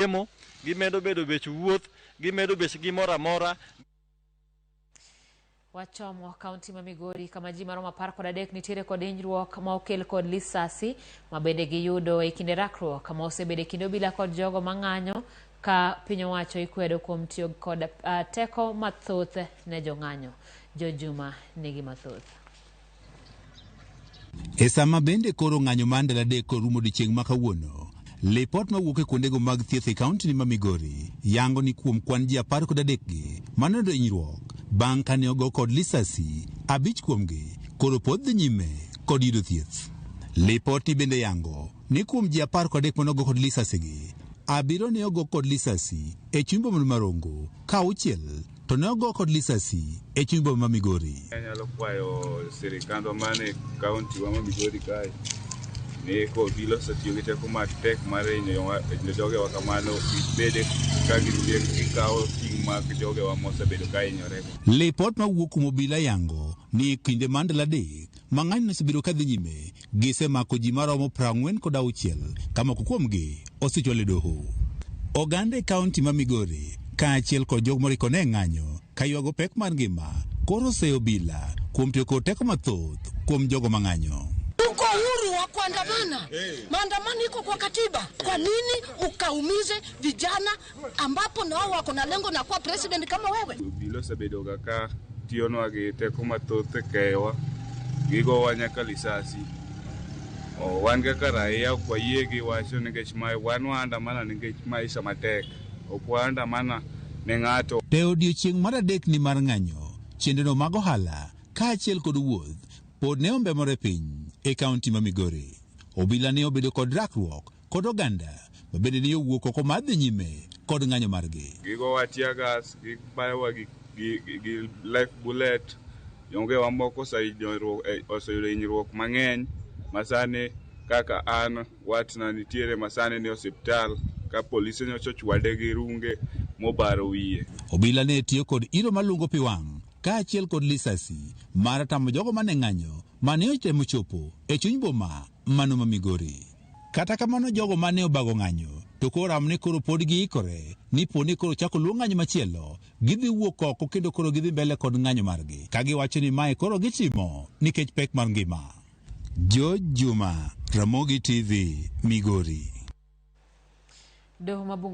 Chiemo, gimedo bedo bech wuoth, gimedo bech gimoro amora. Wachomo kaunti ma Migori kama ji maromo 13 nitiere kod hinyruok ma okel kod lisasi ma bende giyudo e kinde rakruok ma osebedo e kind obila kod jogo mang'anyo ka piny owacho ikwedo kuom tiyo kod teko mathoth ne jong'anyo. George Juma nigi mathoth. E sama bende koro ng'anyo mar ndalo adek orumo odiechieng' ma kawuono, lipot mawuok e kuondego mag thieth e kaunti ma Migori yango ni kuom kwan ji 13 gi manoyudo hinyruok bang' kane ogo kod lisasi, 5 kuomgi koro pod dhi nyime kod yudo thieth. Lipot ni bende yango ni kuom ji 13 manogo kod lisasi gi, 7 ne ogo kod lisasi e chuny boma ma Rongo, ka 6 to ne ogo kod lisasi e chuny boma ma Migori. Anyalo kwayo sirikandwa mane kaunti wa ma Migori kae ni ko obila osetiyo gi teko matek mar hinyo jogewa kamano, gibede ka gikawo ting' mag jogewa mosebedo ka hinyore. Lipot mawuok kuom obila yango ni e kinde mar ndalo 3 ma ng'anyo osebedo ka dhi nyime, gisemako ji maromo 46 ka moko kuomgi osechwal e doho. Oganda e kaunti ma Migori kaachiel kod jogo moriko ne ng'anyo ka ywago pek mar ngima koro oseyo obila kuom tiyo kod teko mathoth kuom jogo mang'anyo. Tuko huru wa kuandamana. Maandamano iko kwa katiba. Kwa nini ukaumize vijana ambapo nao wako na lengo na kuwa president kama wewe? Obila osebedo ka tiyonwa gi teko mathoth e kewa, gigowa nyaka lisasi. Wan kaka raia ok wayie gi wacho nikech mae wan waandamana nikech maisha matek. Ok waandamana ne ng'ato. To e odiechieng' mar adek ni mar ng'anyo, chenrono mag ohala kaachiel kod wuoth pod ne ombemore piny e kaunti ma Migori. Obila ne obedo kod rakruok kod oganda ma bende ne owuok oko mar dhi nyime kod ng'anyo margi. Gigowa tear gas, gibayowa gi live bullet. Jongewa moko oseyudo hinyruok mang'eny masani kaka an watna nitiere masani ni osiptal ka polise nyocha ochwade gi runge mobaro wiye. Obila ne tiyo kod iro malungo pi wang' kaachiel kod lisasi mar tamo jogo mane ng'anyo mane otemo chopo e chuny boma mano ma Migori. Kata kamano jogo mane obago ng'anyo to koro ram ni koro pod giikore ni po ni koro chako luong ng'anyo machielo, gidhi wuok oko kendo koro gidhi mbele kod ng'anyo margi ka giwacho ni mae koro gitimo nikech pek mar ngima. George Juma, Ramogi TV, Migori. Doho ma Bungoma.